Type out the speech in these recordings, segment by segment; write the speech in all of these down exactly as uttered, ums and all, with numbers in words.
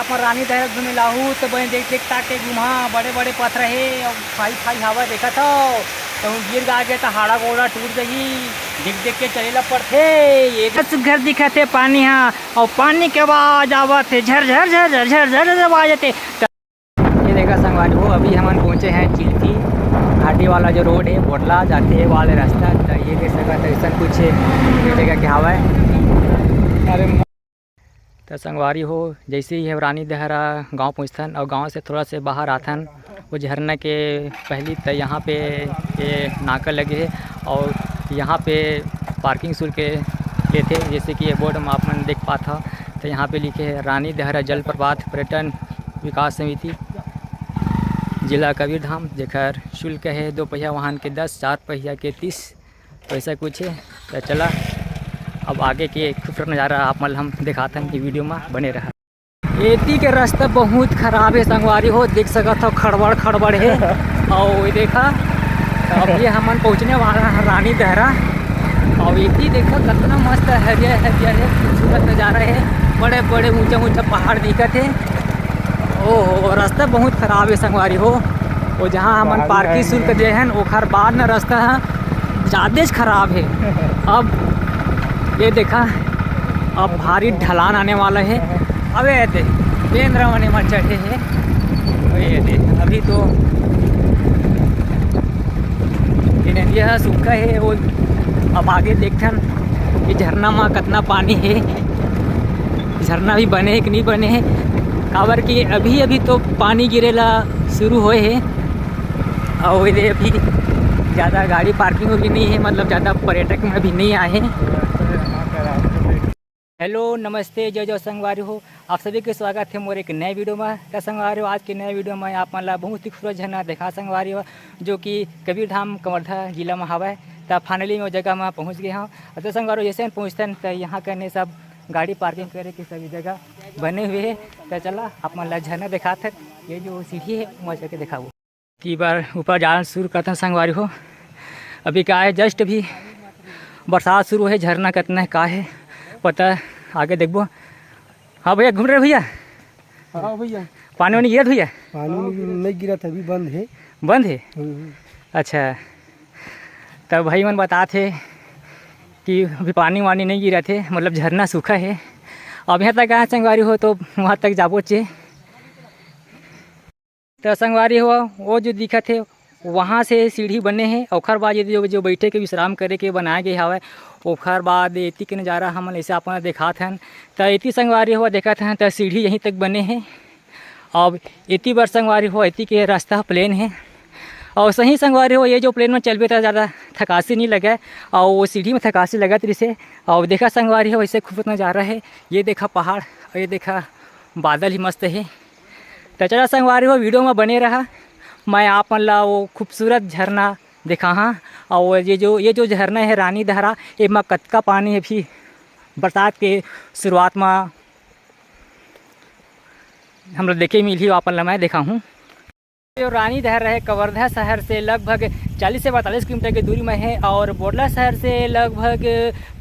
रानी दहरा घूमे लाहू त बने देख देख ताक के घूमा, बड़े बड़े पथरा हे अउ खाई खाई हवा देखत हव, कहूँ गिर गा गे त हाड़ा गोड़ा टूट जही। देख देख के चले ला पड़थे। ये सुग्घर दिखत हे पानी हा, अउ पानी के आवाज आवत हे, झर झर झर झर झर झर झर आवाज आथे। ये देखा संगवारी हो, अभी हमन पहुँचे हैं चिल्फी घाटी वाला जो रोड है, बोटला जाते वाले रास्ता। तो ये देख सकत हो, ऐसा कुछ ये जगह के हवा है। अरे त संगवारी हो, जैसे ही हम रानी दहरा गांव पहुँचथन और गांव से थोड़ा से बाहर आथन, वो झरना के पहली त यहाँ पे ये नाका लगे है और यहाँ पे पार्किंग शुल्क लेथे। जैसे कि ये बोर्ड में आप मन देख पात हो, तो यहाँ पे लिखे है रानी दहरा जलप्रपात पर्यटन विकास समिति, जिला कबीरधाम, जेकर शुल्क है दो पहिया वाहन के दस, चार पहिया के तीस, तो ऐसा कुछ है। तो चला, अब आगे के खूबसूरत नज़ारा आप मन ल हम दिखाथन, ये वीडियो में बने रहा। एती के रास्ता बहुत खराब है संगवारी हो, देख सकत हो खड़बड़ खड़बड़ है। और ये देखा, अब ये हमन पहुँचने वाला है रानी दहरा। और एती देखा कितना मस्त हरियर हरियर है, खूबसूरत नज़ारा है, बड़े बड़े ऊंचा ऊंचा पहाड़ दिखत है। ओहो, रास्ता बहुत खराब है संगवारी हो। वो जहाँ हमन पहाड़ी पार्किंग है। शुल्क दे हन, ओखर बाद न रास्ता ह जादेच खराब है। अब ये देखा, अब भारी ढलान आने वाला है। अबे ये दे, बेंदरा मने मा चढ़े है। अबे ये दे, अभी तो ये नदिया ह सूखा है। वो अब आगे देखथन कि झरना मा कितना पानी है, झरना भी बने है कि नहीं बने है, काबर कि अभी अभी तो पानी गिरेला शुरू होए है। और ये अभी ज़्यादा गाड़ी पार्किंग भी नहीं है, मतलब ज़्यादा पर्यटक में अभी नहीं आए हैं। हेलो, नमस्ते, जय जय संगवारी हो, आप सभी के स्वागत है मोर एक नए वीडियो में। त संगवारी हो, आज के नए वीडियो में आप मन ला बहुत ही खूबसूरत झरना देखा संगवारी हो, जो कि कबीरधाम कवर्धा जिला में हवय। त फाइनली मैं वो जगह में पहुँच गए हूँ। त संगवारी हो, जैसे हम पहुँचते हैं तो यहाँ करने सब गाड़ी पार्किंग करे के सभी जगह बने हुए हैं। त चला आप मन ला झरना दिखात है, ये जो सीढ़ी है वहाँ चढ़ के दिखाबो। ती बार ऊपर जाना शुरू करथन संगवारी हो। अभी का है, जस्ट अभी बरसात शुरू है, झरना कितना है, का है पता, आगे देखबो। हाँ भैया, घूम रहे भैया, हाँ भैया। पानी वानी गिरत भैया? पानी नहीं गिरत, अभी बंद है। बंद है? हम्म। अच्छा, तब भाई मन बतात हे कि अभी पानी वानी नहीं गिरत है, मतलब झरना सूखा है। अब यहाँ तक आए संगवारी हो तो वहाँ तक जाबो चे। त संगवारी हो, वो जो दिखत हे, वहाँ से सीढ़ी बने हे। ओखर बाद ये जो, जो बैठे के, विश्राम करे के बनाए गए हवय, ओखर बाद एती के नज़ारा हमन ऐसे अपन देखात हन। त एती संगवारी हो देखत हन, त सीढ़ी यहीं तक बने हे। अब एती बर संगवारी हो, एती के रास्ता प्लेन हे। और सही संगवारी हो, ये जो प्लेन में चलबे त ज़्यादा थकासी नहीं लगे, और वो सीढ़ी में थकासी लगत रहिसे। और देखा संगवारी हो, ऐसे खूबसूरत नज़ारा है। ये देखा पहाड़, और ये देखा बादल ही मस्त है। त चला संगवारी हो, वीडियो में बने रहा, मैं आप मन ला वो खूबसूरत झरना दिखाहा। और ये जो, ये जो झरना है रानी दहरा, एमा कतका पानी है, अभी बरसात के शुरुआत में हम लोग देखे मिलही, आप मन ला मैं दिखाहूँ। जो रानी दहरा है, कवर्धा शहर से लगभग चालीस से पैंतालीस किलोमीटर की दूरी में है और बोडला शहर से लगभग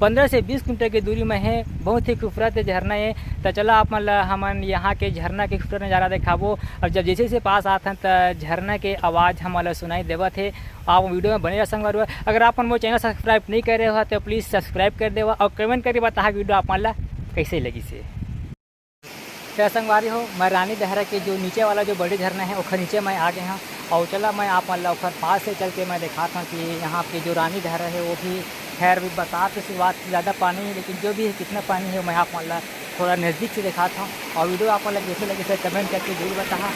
पन्द्रह से बीस किलोमीटर की दूरी में है। बहुत ही खूबसूरत झरना है। त चला आप मन ला हमन यहाँ के झरना के खूबसूरत नज़ारा दिखाबो। और जब जैसे जैसे पास आथन त झरना के आवाज़ हमन ला सुनाई देवत है। आप वीडियो में बने रहा संगवारी हो। अगर आप मन मोर चैनल सब्सक्राइब नहीं करे हो तो प्लीज़ सब्सक्राइब कर देवा और कमेंट करके बताहा वीडियो आप मन ला कैसे लगिसे। त संगवारी हो, मैं रानी दहरा के जो नीचे वाला जो बड़े झरना है, ओखर नीचे मैं आ गए हूँ। और चला, मैं आप मन ला ओखर पास से चल के मैं दिखाता हूँ कि यहाँ पे जो रानी दहरा है, वो भी, खैर, अभी बरसात के शुरुआत से ज़्यादा पानी है, लेकिन जो भी है, कितना पानी है, मैं आप मन ला थोड़ा नज़दीक से दिखाता हूँ। और वीडियो आप मन ला कैसे लगे, सर, कमेंट करके जरूर बताहा।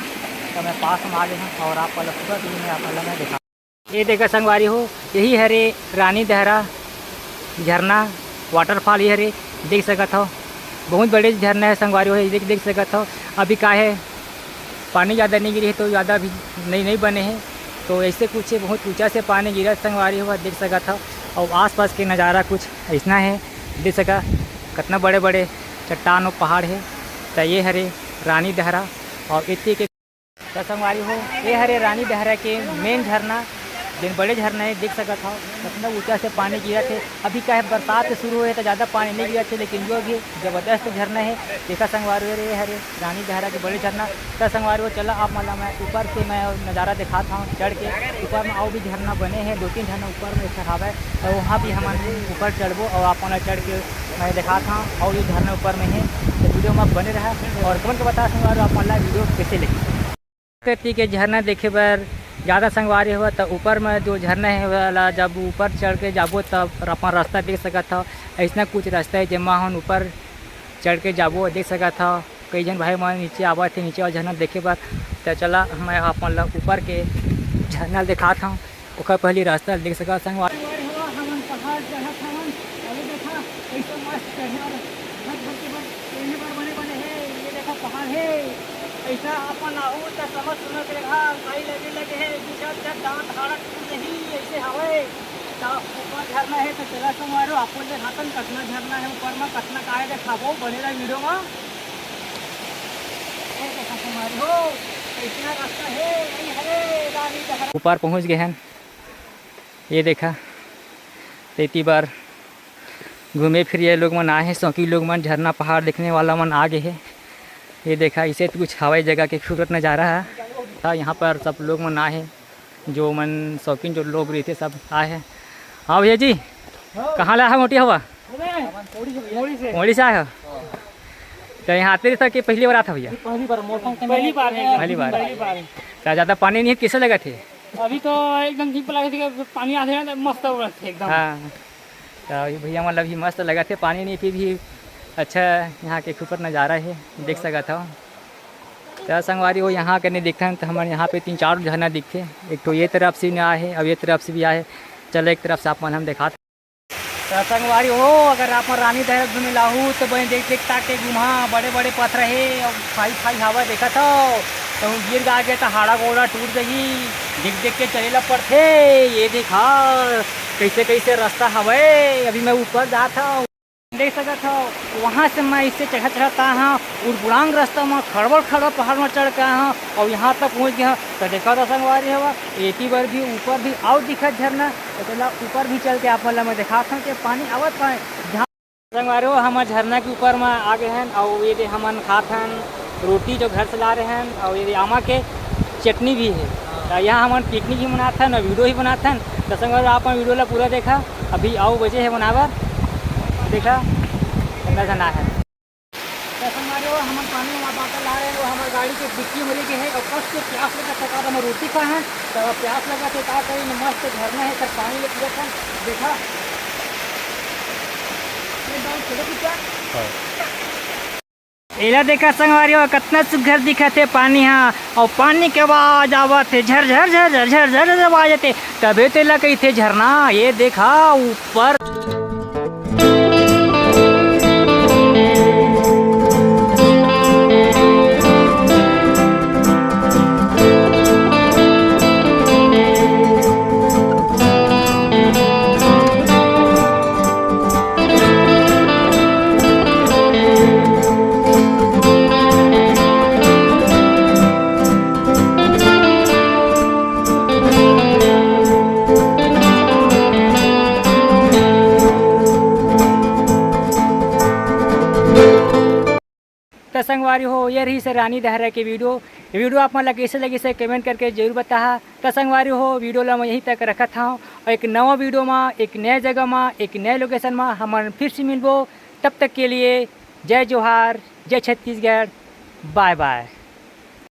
तो मैं पास में आ गए हूँ और आप मन ला पूरा चीज़ मैं आप मन ला मैं दिखा ये देखा संगवारी हो, यही हरे रानी दहरा झरना, वाटरफॉल ये हरे, देख सकत हो। बहुत बड़े झरना है संगवारी हो, ये देख, देख सकत हो। अभी का है, पानी ज़्यादा नहीं गिरे है तो ज़्यादा भी नहीं, नहीं बने हैं। तो ऐसे कुछ है, बहुत ऊंचा से पानी गिरा संगवारी हो, देख सकत हो। और आसपास के नज़ारा कुछ ऐसना है, देख सका कितना बड़े बड़े चट्टान और पहाड़ है। तो ये हरे रानी दहरा और इतने के त संगवारी हो, ये हरे रानी दहरा के मेन झरना, जेन बड़े झरना हे, देख सकत हव, कतना ऊंचा से पानी गिरत हे। अभी का हे, बरसात शुरू होए हे, त ज्यादा पानी नइ गिरत हे, लेकिन जो भी जबरदस्त झरना हे। देखा संगवारी हो, ये हरे रानी डहरा के बड़े झरना। त संगवारी हो, चला आप मन ला मैं ऊपर के मैं नजारा दिखात हव, चढ़ के। ऊपर में अउ भी झरना बने हे, दो तीन झरना ऊपर में एक ठन हावय, त वहाँ भी हमन ऊपर चढ़बो अउ आप मन ला चढ़ के मैं दिखात हव। अउ ये झरना ऊपर में हे, त video में बने रहा अउ comment के बता संगवारी हो, आप मन ला video कैसे लगी। प्रकृति के झरना देखे बर ज्यादा संगवारी हो, त ऊपर में जो झरना हे, वाला जब ऊपर चढ़ के जाबो, तब अपन रास्ता देख सकत हव। अइसना कुछ रास्ता हे, जेमा हमन ऊपर चढ़ के जाबो, देख सकत हव। कई झन भाई मन नीचे आवत हे, नीचे वाला झरना देखे बर। त चला, मैं अपन ला ऊपर के झरना दिखात हव, ओकर पहली रास्ता देख सकत हव संगवारी। हमन पहाड़ चढ़त हवन, अरे देखा, कैसे मस्त चढ़े वाला, घर भर के बर, चढ़े बर बने बने हे। ये देखा पहाड़ हे, ऐसा अपन आहू त समझ सुनत रेहा, काई लगे लगे हे, गुजर जब दांत हाड़ा टूट जही, ऐसे हवय। त ऊपर झरना हे, त चला संगवारी हो, आपको देखातन कतना झरना हे ऊपर म, कतना का हे देखाबो, बने रहा video म। ए देखा संगवारी हो, ऐसा रास्ता हे, यही हरे रानी डहरा। ऊपर पहुंच गए हन, ये देखा, तेती बर घूमे फिरे लोग मन आए हे, शौकीन लोग मन, झरना पहाड़ देखने वाला मन आ गए हे। ये देखा, इसे तो कुछ हवाई जगह के खूबसूरत नज़ारा है। हाँ, यहाँ पर सब लोग मन आए हे, जो मन शौकीन जो लोग रहिथे, सब आए हे। हाँ भैया जी, हाँ। कहाँ ले आए हो मोटी हवा? अरे, मोड़ी से। मोड़ी से आए हो? तो यहाँ आते रहता कि पहली बार आता भैया? पहली बार, मौसम के पहली बार है। पहली बार। पहली बार है। तो ज़्यादा पानी नहीं है, कैसे लगा थे? अभी तो एकदम ठीक लगा थे, पानी आते हैं तो मस्त हो रहा था एकदम। हाँ, तो ये भैया मतलब भी मस्त लगा थे, पानी नहीं, फिर भी अच्छा यहाँ के खूबसूरत नज़ारा है, देख सकत हो। तो संगवारी हो, यहाँ कने देखथन तो हमन यहाँ पे तीन चार झरना दिखथे। एक ठो ये तरफ से आए हे, अब ये तरफ से भी आए हे। चलो, एक तरफ से आप मन हम देखा। तो संगवारी हो, अगर आप मन रानी डहरा घूमे लाहू तो बने देख देख ताक के घूमा, बड़े बड़े पथरा हे अउ खाई खाई हवा देखत हो, तो गिर गा गे तो हाड़ा गोड़ा टूट जही। देख देख के चले ला पड़थे। ये देखा कैसे कैसे रास्ता हवय, अभी मैं ऊपर जात हव। देख सकत हव, वहाँ से मैं इसे चढ़त चढ़त आए हव, उड़बुड़ांग रास्ता में खड़बड़ खड़बड़ पहाड़ में चढ़ के आए हव अउ यहाँ तक पहुँच गए हव। तो देखा तो संगवारी हवा, एती बर भी ऊपर भी अउ दिखत झरना, तो चला ऊपर भी चल के आप मन ला मैं दिखात हव कि पानी आवत कहाँ हे। संगवारी हो, हमन झरना के ऊपर में आ गए हन अउ ये दे हमन खात हन रोटी जो घर से ला रहे हन अउ ये दे आमा के चटनी भी है। तो यहाँ हमन picnic भी मनात हन अउ video भी बनात हन। तो संगवारी हो, आप मन video ला पूरा देखा, अभी अउ बचे हे बनाए बर, देखा कितना झन आए हे। तो संगवारी हो, हमन पानी में bottle ला रहे हैं, वो हमर गाड़ी के डिक्की में लेके है अउ कस के प्यास लगा तो का हम रोटी खाए हैं, तो प्यास लगा तो का करें, मस्त झरना है, सब पानी ले पूरा था, देखा। ये डाउन चलो कुछ क्या? हाँ। एला देखा संगवारी हो, कतना सुग्घर दिखत हे पानी हा, अउ पानी के आवाज आवत हे, झर झर झर झर झर झर झर आवाज आथे, तभे तेला कहिथे झरना। ये देखा ऊपर। त संगवारी हो, ये रहिस रानी डहरा के video। Video आप मन ला कइसे लगिस हे, comment करके जरूर बताहा। त संगवारी हो, video ला मैं यहीं तक रखत हव। अउ एक नवा video मा, एक नया जगह मा, एक नया location मा हमन फिर से मिलबो। तब तक के लिए जय जोहार, जय छत्तीसगढ़, bye bye।